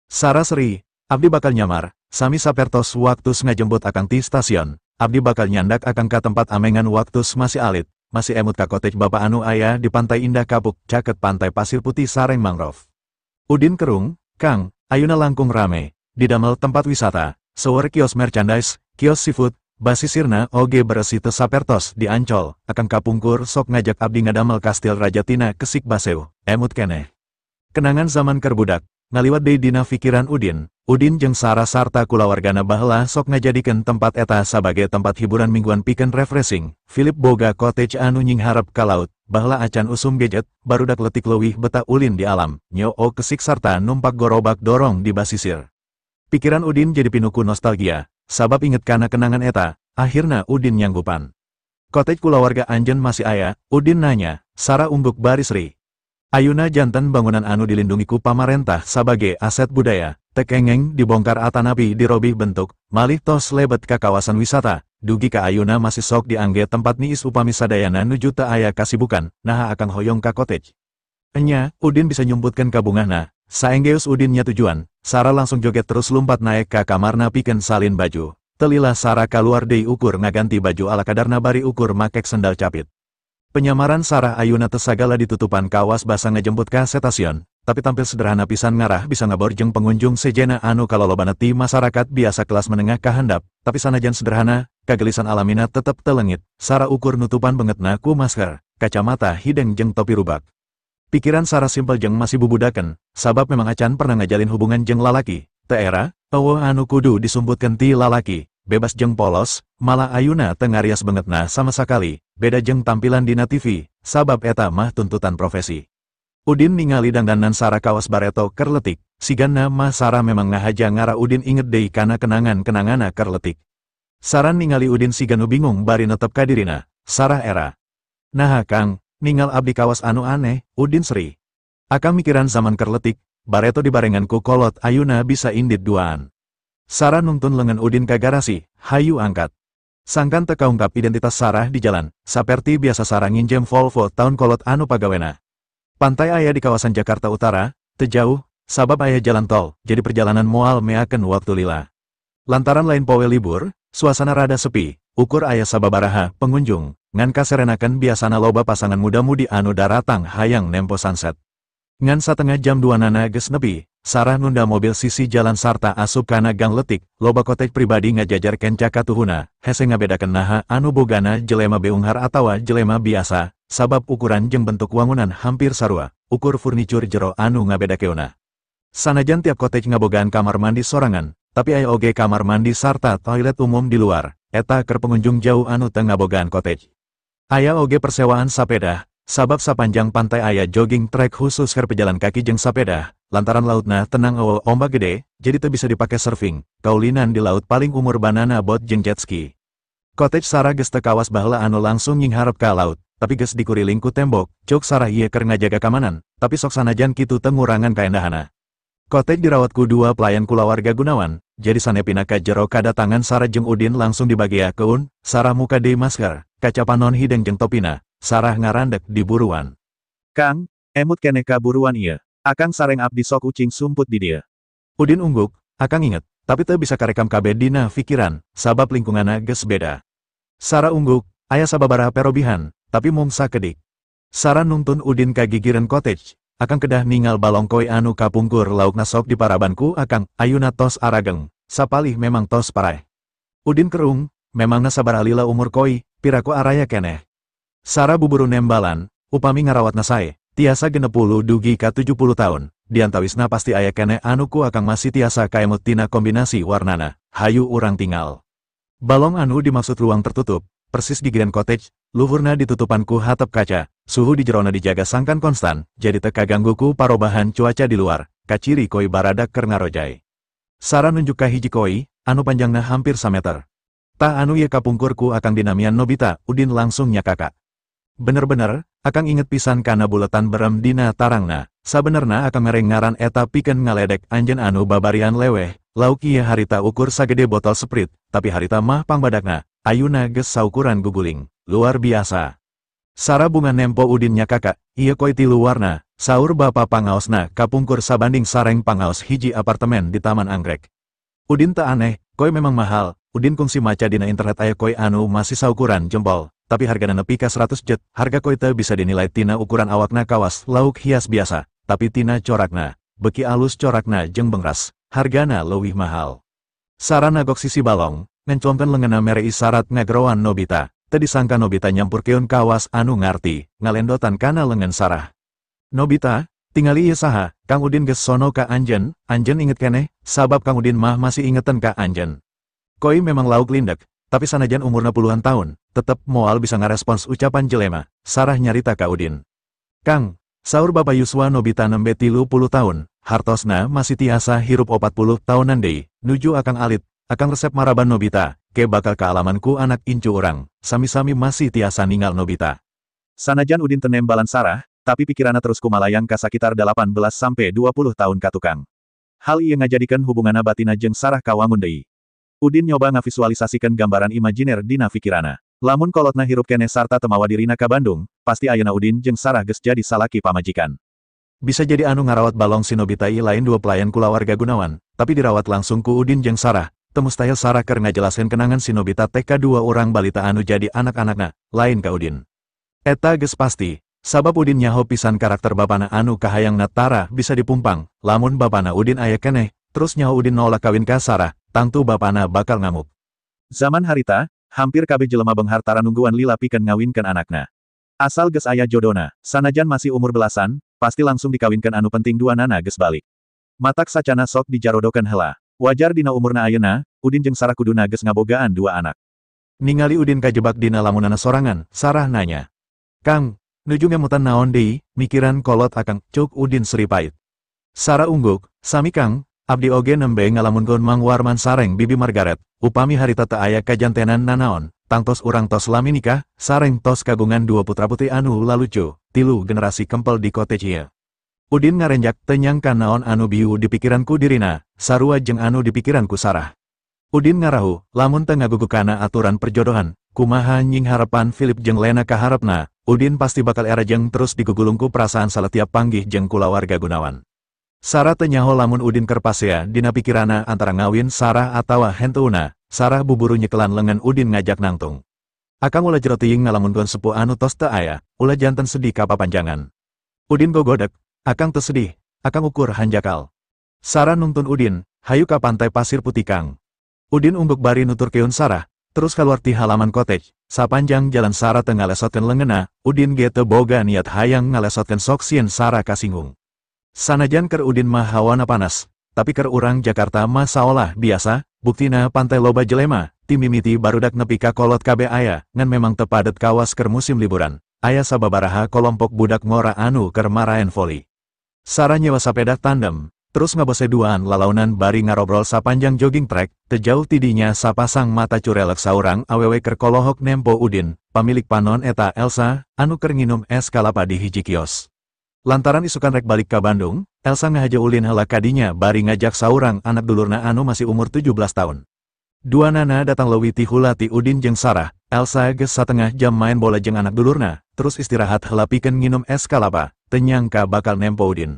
Sarah seri, abdi bakal nyamar, sami sapertos waktu ngajemput akang ti stasiun, abdi bakal nyandak akang ka tempat amengan waktu masih alit, masih emut ka cottage bapak anu aya di Pantai Indah Kapuk, caket Pantai Pasir Putih sareng mangrove. Udin kerung, Kang, ayuna langkung rame, didamel tempat wisata, seueur kios merchandise, kios seafood, basisirna oge beresi teu sapertos di Ancol, akang kapungkur sok ngajak abdi ngadamel kastil Raja Tina kesik baseuh, emut keneh. Kenangan zaman keur budak, ngaliwat deui dina pikiran Udin, Udin jeung Sarah sarta kulawargana baheula sok ngajadikeun tempat eta sabage tempat hiburan mingguan pikeun refreshing. Philip boga cottage anu nyingharep ka laut, baheula acan usum gadget, barudak letik leuwih betah ulin di alam, nyoo kesik sarta numpak gorobak dorong di basisir. Pikiran Udin jadi pinuh ku nostalgia, sabab inget kana kenangan eta, akhirna Udin nyanggupan. Cottage kulawarga anjeun masih aya, Udin nanya, Sarah ungguk bari seri. Ayuna janten bangunan anu dilindungi ku pamarentah sabage aset budaya, tekengeng dibongkar atanapi dirobih bentuk, malih tos lebet ka kawasan wisata, dugi ka ayuna masih sok diangge tempat niis upami sadayana nuju teu aya kasibukan, naha akang hoyong ka cottage. Enya, Udin bisa nyumputkeun kabungahna, saenggeus Udin nyatujuan, Sarah langsung joget terus lumpat naek ka kamarna pikeun salin baju. Telila Sarah kaluar deui ukur ngaganti baju ala kadarna bari ukur makek sendal capit. Penyamaran Sarah ayuna teu sagala ditutupan kawas basa ngajemput ka stasiun, tapi tampil sederhana pisan ngarah bisa ngaborjeng pengunjung sejena anu kalolobana ti masyarakat biasa kelas menengah kahandap, tapi sanajan sederhana, kagelisan alamina tetep telengit. Sarah ukur nutupan bengetna ku masker, kacamata hideng jeung topi rubak. Pikiran Sarah simpel jeung masih bubudaken, sabab memang acan pernah ngajalin hubungan jeung lalaki, teu era, eueuh anu kudu disumputkeun ti lalaki, bebas jeung polos, malah ayuna teu ngarias bengetna sama sakali, beda jeung tampilan dina TV, sabab eta mah tuntutan profesi. Udin ningali dangdanan Sarah kawas bareto keur letik, sigana mah Sarah memang ngahaja ngara Udin inget deui kana kenangan-kenangana keur letik. Sarah ningali Udin siganu bingung bari netep ka dirina, Sarah era. Naha Kang, ningal abdi kawas anu aneh, Udin seri. Akang mikiran zaman keur letik, bareto dibarengan ku kolot ayuna bisa indit duaan. Sarah nungtun lengan Udin ka garasi, hayu angkat. Sangkan teu kaungkap identitas Sarah di jalan, saperti biasa Sarah nginjem Volvo tahun kolot anu pagawena. Pantai aya di kawasan Jakarta Utara, teu jauh, sabab aya jalan tol, jadi perjalanan moal meakeun waktu lila. Lantaran lain poe libur, suasana rada sepi, ukur aya sababaraha pengunjung, ngan kaserenakeun biasana loba pasangan muda-mudi anu daratang hayang nempo sunset. Ngan satengah jam 2 nana geus nepi, Sarah nunda mobil sisi jalan sarta asup kana gang letik, loba cottage pribadi ngajajar kenca katuhuna, hese ngabedakeun naha anu bogana jelema beunghar atawa jelema biasa, sabab ukuran jeung bentuk wangunan hampir sarua, ukur furniture jero anu ngabedakeuna. Sanajan tiap cottage ngabogaan kamar mandi sorangan, tapi aya oge kamar mandi sarta toilet umum di luar, eta keur pengunjung jauh anu teu ngabogaan cottage. Aya oge persewaan sapeda, sabab sapanjang pantai aya jogging track khusus keur pejalan kaki jeung sapeda, lantaran lautna tenang eueuh ombak gede, jadi teu bisa dipake surfing, kaulinan di laut paling umur banana boat jeung jet ski. Cottage Sarah geus teu kawas baheula anu langsung nyingharep ka laut, tapi geus dikuriling ku tembok, cuk Sarah ieu keur ngajaga kamanan, tapi sok sanajan kitu teu ngurangan kaendahana. Cottage dirawat ku dua pelayan kulawarga Gunawan, jadi sanepina ka jero kadatangan Sarah jeung Udin langsung dibagiakeun, Sarah muka deui masker, kaca panon hideng jeung topina, Sarah ngarandek di buruan.
Kang, emut keneh ka buruan ieu. Akang sareng abdi sok ucing sumput di dieu.
Udin ungguk, akang inget, tapi teu bisa karekam kabeh dina pikiran, sabab lingkunganna geus beda. Sarah ungguk, aya sababaraha perobihan, tapi mung sakedik. Sarah nungtun Udin ka gigireun cottage, akang kedah ningal balong koi anu kapungkur laukna sok diparaban ku akang, ayuna tos arageng, sapalih memang tos paraeh. Udin kerung, memangna sabaraha lila umur koi, piraku araya keneh. Sarah buburu nembalan, upami ngarawatna sae, tiasa 60 dugi ka 70 tahun, diantawisna pasti aya keneh anu ku akang masih tiasa kaemut tina kombinasi warnana, hayu urang tinggal. Balong anu dimaksud ruang tertutup, persis di Grand Cottage, luhurna ditutupan ku hatap kaca, suhu di jerona dijaga sangkan konstan, jadi teu kaganggu ku parobahan cuaca di luar, kaciri koi baradak keur ngarojay. Sarah nunjuk ka hiji koi, anu panjangna hampir sameter. Tah anu ieu kapungkur ku akang dinamian Nobita, Udin langsung nyakaka. Bener-bener, akang inget pisan kana buletan berem dina tarangna, sabenerna akang mere ngaran eta pikeun ngaledek anjeun anu babarian leweh, lauk ieu harita ukur sagede botol Sprite, tapi harita mah pangbadakna, ayuna geus saukuran guguling, luar biasa. Sarah bunga nempo Udin nyakaka, ieu koi tilu warna, saur bapa pangaosna kapungkur sabanding sareng pangaos hiji apartemen di Taman Anggrek. Udin tak aneh, koi memang mahal, Udin kungsi maca dina internet aya koi anu masih saukuran jempol, tapi hargana nepi ka 100 jet, harga koi teu bisa dinilai tina ukuran awakna kawas lauk hias biasa, tapi tina corakna, beki alus corakna jeung bengras, hargana leuwih mahal. Sarah nagok sisi balong, ngenclongkeun leungeunna mere isarat ngageroan Nobita, teu disangka Nobita nyampurkeun kawas anu ngarti, ngalendotan kana leungeun Sarah. Nobita, tingali ieu saha, Kang Udin geus sono ka anjeun, anjeun inget keneh, sabab Kang Udin mah masih ingeten ka anjeun. Koi memang lauk lindek, tapi sanajan umurna puluhan tahun, tetep moal bisa ngarespons ucapan jelema, Sarah nyarita ka Udin. Kang, saur Bapak Yuswa Nobita nembe 30 tahun, hartosna masih tiasa hirup 40 tahunan deui, nuju akang alit, akang resep maraban Nobita, ke bakal kaalaman ku anak incu urang, sami-sami masih tiasa ningal Nobita.
Sanajan Udin teu nembalan Sarah, tapi pikiranna terus kumalayang ka sakitar 18 sampai 20 tahun ka tukang. Hal ieu ngajadikeun hubunganna batina jeung Sarah kawangun deui. Udin nyoba ngavisualisasikeun gambaran imajiner dina pikirana. Lamun kolotna hirup keneh sarta teu mawa dirina ka Bandung, pasti ayeuna Udin jeung Sarah geus jadi salaki pamajikan.
Bisa jadi anu ngarawat balong si Nobita ieu lain dua pelayan kulawarga Gunawan, tapi dirawat langsung ku Udin jeung Sarah. Teu mustahil Sarah keur ngajelaskeun kenangan si Nobita teh ka dua orang balita anu jadi anak-anakna, lain ka Udin. Eta geus pasti, sabab Udin nyaho pisan karakter bapana anu kahayangna tara bisa dipumpang, lamun bapana Udin aya keneh, terus nyaho Udin nolak kawin ka Sarah, tangtu bapana bakal ngamuk.
Zaman harita, hampir kabeh jelema beunghar tara nungguan lila pikeun ngawinkeun anakna. Asal geus aya jodona, sanajan masih umur belasan, pasti langsung dikawinkeun anu penting duanana geus balik. Matak sacana sok dijarodokeun heula. Wajar dina umurna ayeuna, Udin jeung Sarah kuduna geus ngabogaan dua anak.
Ningali Udin kajebak dina lamunana sorangan, Sarah nanya. Kang, nuju ngemutan naon deui, mikiran kolot akang, cuk Udin seri pait. Sarah ungguk, sami Kang, abdi oge nembe ngalamunkeun Mang Warman sareng Bibi Margaret, upami harita teu aya kajantenan nanaon, tangtos urang tos lami nikah, sareng tos kagungan dua putra-putri anu lalucu, tilu generasi kempel di cottage ieu. Udin ngarenjak teu nyangka naon anu biu di pikiranku dirina, sarua jeung anu di pikiranku Sarah. Udin ngarahu, lamun teu ngagugukana aturan perjodohan, kumaha nying harapan Philip jeung Lena kaharepna, Udin pasti bakal era jeung terus digugulungku perasaan saletiap panggih jeung kulawarga Gunawan. Sarah teu nyaho lamun Udin keur pasea dina pikirana antara ngawin Sarah atawa henteuna, Sarah buburu nyekelan lengan Udin ngajak nangtung. Akang ulah jero teuing ngalamunkeun sepuh anu tos teu aya, ulah janten sedih ka papanjangan. Udin gogodek, Akang teu sedih, akang ukur hanjakal. Sarah nungtun Udin, hayu ka pantai Pasir Putih Kang. Udin ungguk bari nuturkeun Sarah, terus keluar ti halaman cottage. Sapanjang jalan Sarah teu ngalesotkeun leungeunna, Udin ge teu boga niat hayang ngalesotkeun sok sieun Sarah kasinggung. Sanajan keur Udin mah hawana panas, tapi keur urang Jakarta mah saolah biasa, buktina pantai loba jelema, ti mimiti barudak nepi ka kolot kabeh aya, ngan memang teu padet kawas keur musim liburan. Aya sababaraha kolompok budak ngora anu keur maraen voli. Sarah nyewa sepeda tandem, terus ngabose duaan lalaunan bari ngarobrol sapanjang jogging track, teu jauh tidinya sapasang mata curelek saurang awewe keur kolohok nempo Udin, pamilik panon eta Elsa, anu keur nginum es kalapa di hiji kios. Lantaran isukan rek balik ka Bandung, Elsa ngahaja ulin heula kadinya bari ngajak saurang anak dulurna anu masih umur 17 tahun. Dua nana datang leuwih ti hula ti Udin jeung Sarah, Elsa geus satengah jam main bola jeung anak dulurna, terus istirahat heula pikeun nginum es kalapa, teu nyangka bakal nempo Udin.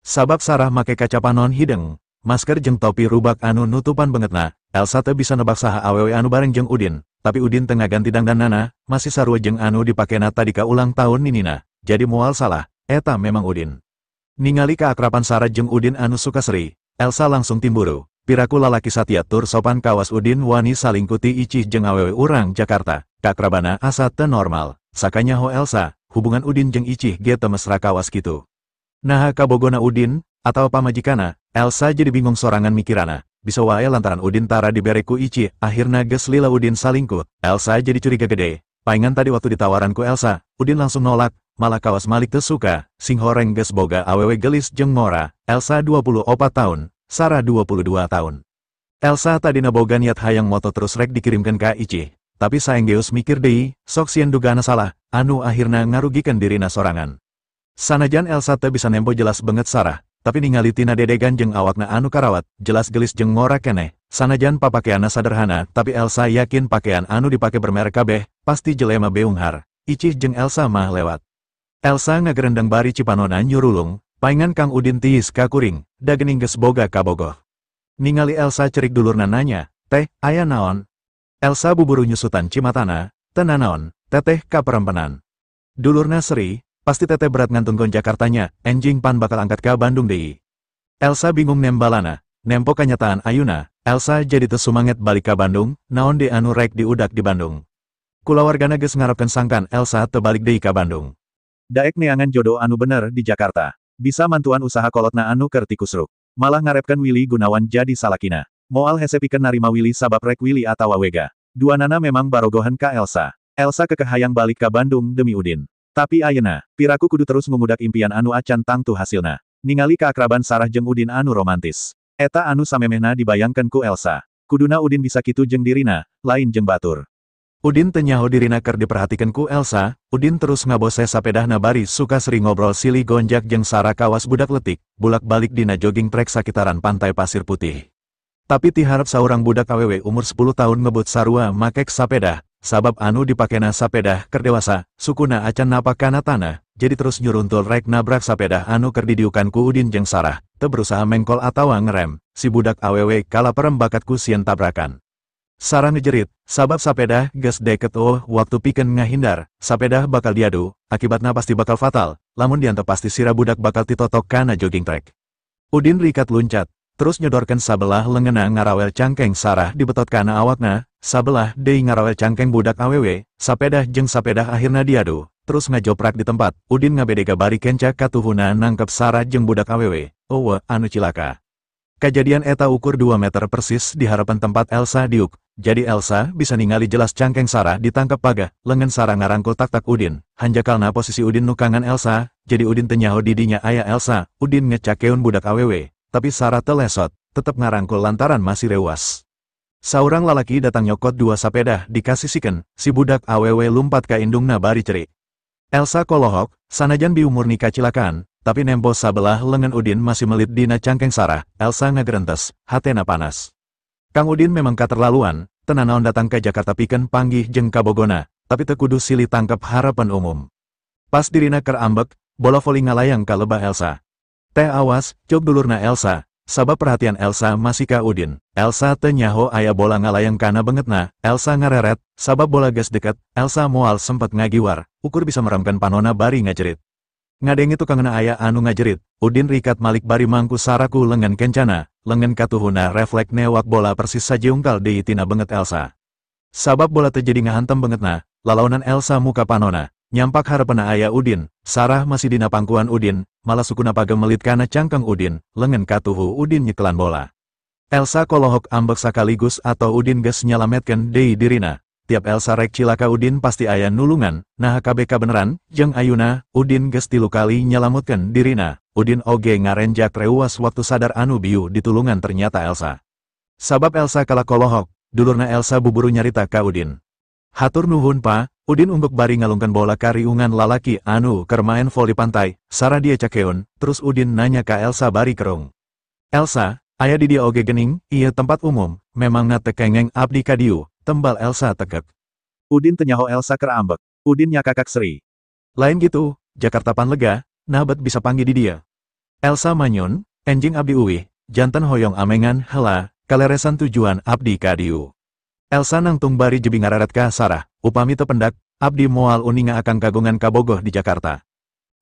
Sabab Sarah make kaca panon hideung, masker jeung topi rubak anu nutupan beungeutna, Elsa teu bisa nebak saha awewe anu bareng jeung Udin, tapi Udin teu ngaganti dangdanana, masih sarua jeung anu dipakena tadi ka ulang tahun ninina, jadi moal salah, eta memang Udin. Ningali keakraban Sarah jeung Udin anu suka seri, Elsa langsung timburu. Piraku lalaki satia tur sopan kawas Udin wani salingkuh ti Icih jeung awewe urang Jakarta, kaakrabana asa teu normal. Sakanyaho Elsa, hubungan Udin jeung Icih ge teu mesra kawas kitu. Naha kabogona Udin, atawa pamajikana, Elsa jadi bingung sorangan mikirana. Bisa wae lantaran Udin tara dibere ku Icih, akhirna geus lila Udin salingkuh. Elsa jadi curiga gede. Paingan tadi waktu ditawaran ku Elsa, Udin langsung nolak, malah kawas Malik teu suka, sing horeng geus boga awewe gelis jeung ngora. Elsa 24 tahun, Sarah 22 tahun. Elsa tadina boga niat hayang moto terus rek dikirimkan ka Icih, tapi saenggeus mikir deui, sok sieun dugaana salah, anu akhirna ngarugikan dirina sorangan. Sanajan Elsa teu bisa nempo jelas banget Sarah, tapi ningali tina dedegan jeung awakna anu karawat, jelas gelis jeung ngora keneh. Sanajan papakeanna sederhana, tapi Elsa yakin pakaian anu dipake bermerek kabeh, pasti jelema beunghar. Icih jeung Elsa mah lewat. Elsa ngagerendeng bari cipanona nyurulung, paingan Kang Udin tiis ka kuring, da geuning geus boga kabogoh. Ningali Elsa cerik dulurna nanya, "Teh, aya naon?" Elsa buburu nyusutan cimatana, "Teu nanaon, teteh kaperempenan." Dulurna seri, "Pasti teteh berat ngantungkeun Jakartanya, enjing pan bakal angkat ka Bandung deui." Elsa bingung nembalana, nempo kanyataan ayuna, Elsa jadi teu sumanget balik ka Bandung, naon deui anu rek diudak di Bandung. Kulawargana geus ngarepkeun sangkan Elsa teu balik deui ka Bandung.
Daek neangan jodoh anu bener di Jakarta. Bisa mantuan usaha kolotna anu keur tikusruk. Malah ngarepkeun Willy Gunawan jadi salakina. Moal hese pikeun narima Willy sabab rek Willy atawa Wega. Duanana memang barogohan ka Elsa. Elsa kekeh hayang balik ka Bandung demi Udin. Tapi ayeuna, piraku kudu terus ngudak impian anu acan tangtu hasilna. Ningali keakraban Sarah jeung Udin anu romantis. Eta anu samemehna dibayangkeun ku Elsa. Kuduna Udin bisa kitu jeung dirina, lain jeung batur.
Udin teu nyaho dirina keur diperhatikeun ku Elsa, Udin terus ngabose sapedahna bari suka seri ngobrol silih gonjak jeung Sarah kawas budak letik, bulak-balik dina jogging track sakitaran pantai Pasir Putih. Tapi tiharap saurang budak awewe umur 10 tahun ngebut sarua makek sapedah, sabab anu dipakena sapedah keur dewasa, sukuna acan napak kana tanah, jadi terus nyuruntul rek nabrak sapedah anu keur didiukan ku Udin jeung Sarah, teu berusaha mengkol atawa ngerem, si budak awewe kalaperem bakat ku sieun tabrakan. Sarah ngejerit, sabab sapedah geus deket oh waktu pikeun ngahindar, sapedah bakal diadu, akibatna pasti bakal fatal, lamun diantep pasti sira budak bakal titotok kana jogging track. Udin rikat luncat, terus nyodorkeun sabelah leungeunna ngarawel cangkeng Sarah dibetot kana awakna, sabelah deui ngarawel cangkeng budak awewe, sapedah jeung sapedah akhirna diadu, terus ngajoprak di tempat, Udin ngabedega bari kenca katuhuna nangkep Sarah jeung budak awewe, eueuh anu cilaka. Kajadian eta ukur 2 meter persis di harapan tempat Elsa diuk, jadi Elsa bisa ningali jelas cangkeng Sarah ditangkap pagah, lengan Sarah ngarangkul tak-tak Udin, hanjakalna posisi Udin nukangan Elsa, jadi Udin teu nyaho didinya aya Elsa, Udin ngecakeun budak awewe, tapi Sarah telesot, tetep ngarangkul lantaran masih reuas. Saurang lalaki datang nyokot 2 sapedah dikasisikeun, si budak awewe lumpat ka indungna bari cerik. Elsa kolohok, sanajan biumur nikah cilakaan, tapi nempo sabelah lengan Udin masih melit dina cangkeng Sarah, Elsa ngagerentes, hatena panas. Kang Udin memang katerlaluan, teu nanaon datang ke Jakarta pikeun panggih jeung kabogona, tapi teu kudu silih tangkep harapan umum. Pas dirina keur ambek, bola voli ngalayang ka lebah Elsa. "Teh awas," cuk dulurna Elsa, sabab perhatian Elsa masih ka Udin. Elsa teu nyaho aya bola ngalayang kana beungeutna, Elsa ngareret, sabab bola geus deket, Elsa moal sempet ngagiwar, ukur bisa meremkeun panona bari ngajerit. Ngadenge tukangeuna aya anu ngajerit, Udin rikat malik bari mangku Sarah ku lengan kencana, lengan katuhuna refleks newak bola persis sajeungkal deui tina beungeut Elsa. Sabab bola teu jadi ngahantem beungeutna, lalaunan Elsa muka panona, nyampak hareupeuna aya Udin, Sarah masih dina pangkuan Udin, malah sukuna pagemelit kana cangkeng Udin, lengan katuhu Udin nyekelan bola. Elsa kolohok ambek sakaligus atau Udin geus nyalametkeun deui dirina. Tiap Elsa rek cilaka Udin pasti aya nulungan, nah KBK beneran, jeung ayuna, Udin geus 3 kali nyalamutkeun dirina, Udin oge ngarenjak reuas waktu sadar anu biu ditulungan ternyata Elsa. Sabab Elsa kalah kolohok, dulurna Elsa buburu nyarita ka Udin. Hatur nuhun pa, Udin ungguk bari ngalungkeun bola ka riungan lalaki anu keur maen voli pantai, Sarah dia cakeun, terus Udin nanya ka Elsa bari kerung. Elsa, aya di dia oge gening, ieu tempat umum, memangna teu kengeng abdi ka dieu. Tembal Elsa tekek.
Udin tenyaho Elsa keur ambek. Udin nyakakak seri.
Lain gitu, Jakarta pan lega, nah bet bisa panggil di dia. Elsa manyun, enjing abdi uwih, jantan hoyong amengan hela, kaleresan tujuan abdi ka dieu. Elsa nangtung bari jebi ngareret ka Sarah, upami teu pendak, abdi moal uninga akang kagungan kabogoh di Jakarta.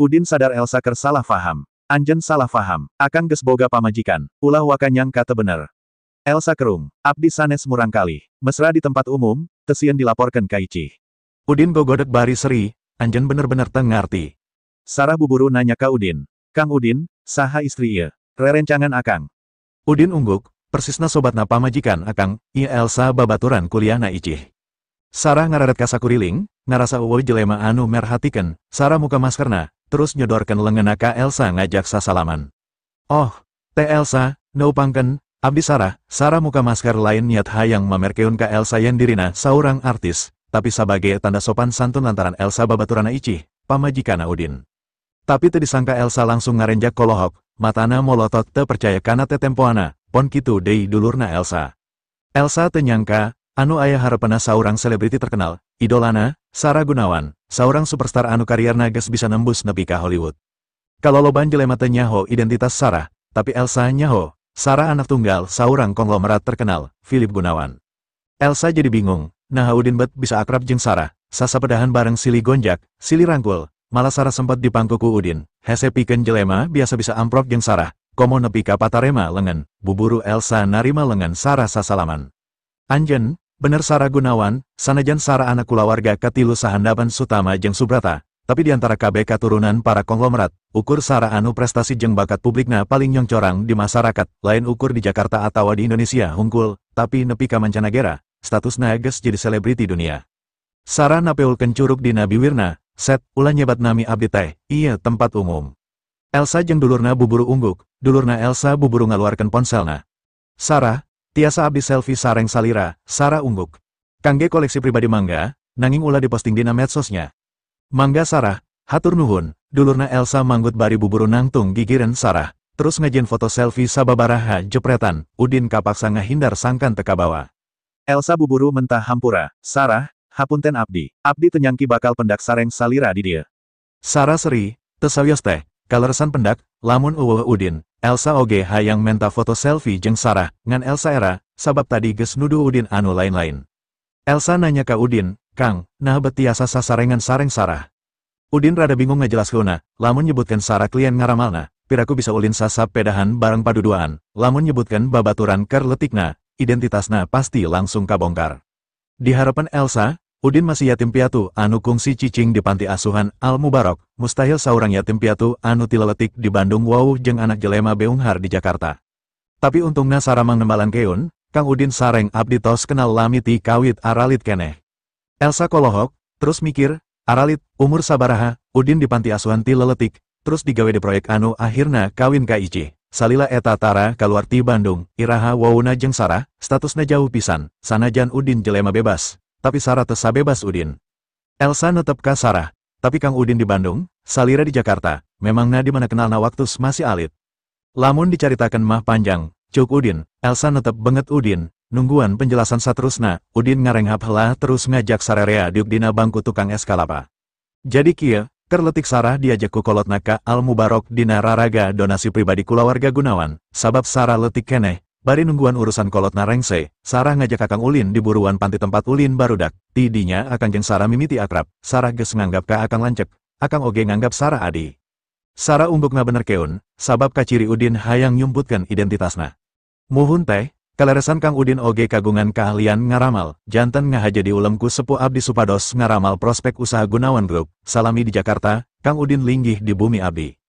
Udin sadar Elsa keur salah faham. Anjen salah faham, akang geus boga pamajikan, ulah waka nyangka teu bener. Elsa kerung, abdi sanes murangkalih, mesra di tempat umum, teu sieun dilaporkeun ka Icih.
Udin gogodek bari seri, anjen bener-bener teu ngarti.
Sarah buburu nanya ka Udin, Kang Udin, saha istri ieu? Rerencangan akang.
Udin ungguk, persisna sobatna pamajikan akang, ieu Elsa babaturan kuliahna Icih. Sarah ngareret ka sakuriling, ngarasa eueuh jelema anu merhatikeun, Sarah muka maskerna, terus nyodorkeun leungeunna ka Elsa ngajak sasalaman. Oh, teh Elsa, neupangkeun, abdi Sarah, Sarah muka masker lain niat hayang mamerkeun ka Elsa yen dirina saurang artis, tapi sabage tanda sopan santun lantaran Elsa babaturana Icih, pamajikana Udin. Tapi teu disangka Elsa langsung ngarenjak kolohok, matana molotot teu percaya kana tetempoana, pon kitu deui dulurna Elsa. Elsa teu nyangka, anu aya hareupeuna saurang selebriti terkenal, idolana, Sarah Gunawan, saurang superstar anu karierna geus bisa nembus nepi ka Hollywood. Kaloloban jelema teu nyaho identitas Sarah, tapi Elsa nyaho. Sarah anak tunggal saurang konglomerat terkenal, Philip Gunawan. Elsa jadi bingung, nah Udin bet bisa akrab jeung Sarah, sasapedahan bareng silih gonjak, silih rangkul, malah Sarah sempat dipangku ku Udin, hese pikeun jelema biasa bisa amprok jeung Sarah, komo nepi ka patarema lengan, buburu Elsa narima lengan Sarah sasalaman. Anjen, bener Sarah Gunawan, sanajan Sarah anak kulawarga katilu sahandapan Sutama jeung Subrata, tapi diantara KB katurunan para konglomerat, ukur Sarah anu prestasi jeung bakat publikna paling nyongcorang di masyarakat, lain ukur di Jakarta atawa di Indonesia hungkul, tapi nepi ka mancanagara, statusna geus jadi selebriti dunia. Sarah napeulkeun curug dina biwirna, set, ulah nyebat nami abdi teh, ieu tempat umum. Elsa jeung dulurna buburu ungguk, dulurna Elsa buburu ngaluarkeun ponselna. Sarah, tiasa abdi selfie sareng salira, Sarah ungguk. Kangge koleksi pribadi mangga, nanging ulah diposting dina medsosnya. Mangga Sarah, hatur nuhun, dulurna Elsa manggut bari buburu nangtung gigireun Sarah, terus ngajieun foto selfie sababaraha jepretan, Udin kapaksa ngahindar sangkan teu kabawa.
Elsa buburu mentah hampura, Sarah, hapunten abdi, abdi teu nyangki bakal pendak sareng salira di dieu.
Sarah seri, teu sawios teh, kaleresan pendak, lamun eueuh Udin, Elsa oge hayang menta foto selfie jeung Sarah, ngan Elsa era, sabab tadi geus nuduh Udin anu lain-lain. Elsa nanya ka Udin, Kang, nah bet tiasa sasarengan sareng Sarah. Udin rada bingung ngajelaskeunna, lamun nyebutkeun Sarah klien ngaramalna, piraku bisa ulin sasapedahan bareng paduduaan, lamun nyebutkeun babaturan keur leutikna, identitasna pasti langsung kabongkar. Di harapan Elsa, Udin masih yatim piatu anu kungsi cicing di panti asuhan Al Mubarok, mustahil saurang yatim piatu anu tileletik di Bandung wau jeung anak jelema beunghar di Jakarta. Tapi untungna Sarah mangnembalan keun, Kang Udin sareng abdi tos kenal lami ti kawit aralit keneh. Elsa kolohok, terus mikir, aralit, umur sabaraha, Udin di panti asuhan ti leletik, terus digawe di proyek anu akhirna kawin ka Icih. Salila eta tara kaluar ti Bandung, iraha wawuna jeung Sarah, statusna jauh pisan, sanajan Udin jelema bebas, tapi Sarah teu sabebas Udin. Elsa netep ka Sarah, tapi Kang Udin di Bandung, salira di Jakarta, memangna di mana kenalna waktu masih alit. Lamun dicaritakeun mah panjang, cuk Udin, Elsa netep banget Udin. Nungguan penjelasan saterusna, Udin ngarenghap heula terus ngajak sarerea diuk dina bangku tukang es kalapa. Jadi kieu, keur leutik Sarah diajak ku kolotna ka Al Mubarok dina raraga donasi pribadi kulawarga Gunawan, sabab Sarah leutik keneh, bari nungguan urusan kolotna rengse, Sarah ngajak akang ulin di buruan panti tempat ulin barudak, ti dinya akang jeung Sarah mimiti akrab, Sarah geus nganggap ka akang lanceuk, akang oge nganggap Sarah adi. Sarah ungguk ngabenerkeun, sabab kaciri Udin hayang nyumputkeun identitasna. Muhun teh, kaleresan Kang Udin oge kagungan keahlian ngaramal, janten ngahaja diulem ku sepuh abdi supados ngaramal prospek usaha Gunawan Group, salami di Jakarta, Kang Udin linggih di bumi abdi.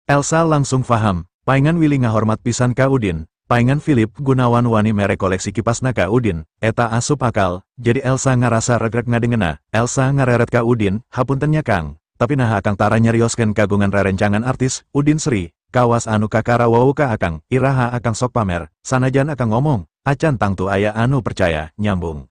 Elsa langsung faham, paingan Willy ngahormat pisan ka Udin, paingan Philip Gunawan wani mere koleksi kipasna ka Udin, eta asup akal, jadi Elsa ngarasa regrek ngadengena, Elsa ngareret ka Udin, hapunten nya Kang, tapi naha akang tara nyarioskeun kagungan rerencangan artis, Udin Sri, kawas anu kakara wau ka akang, iraha akang sok pamer, sanajan akang ngomong, acan tangtu aya anu percaya, nyambung.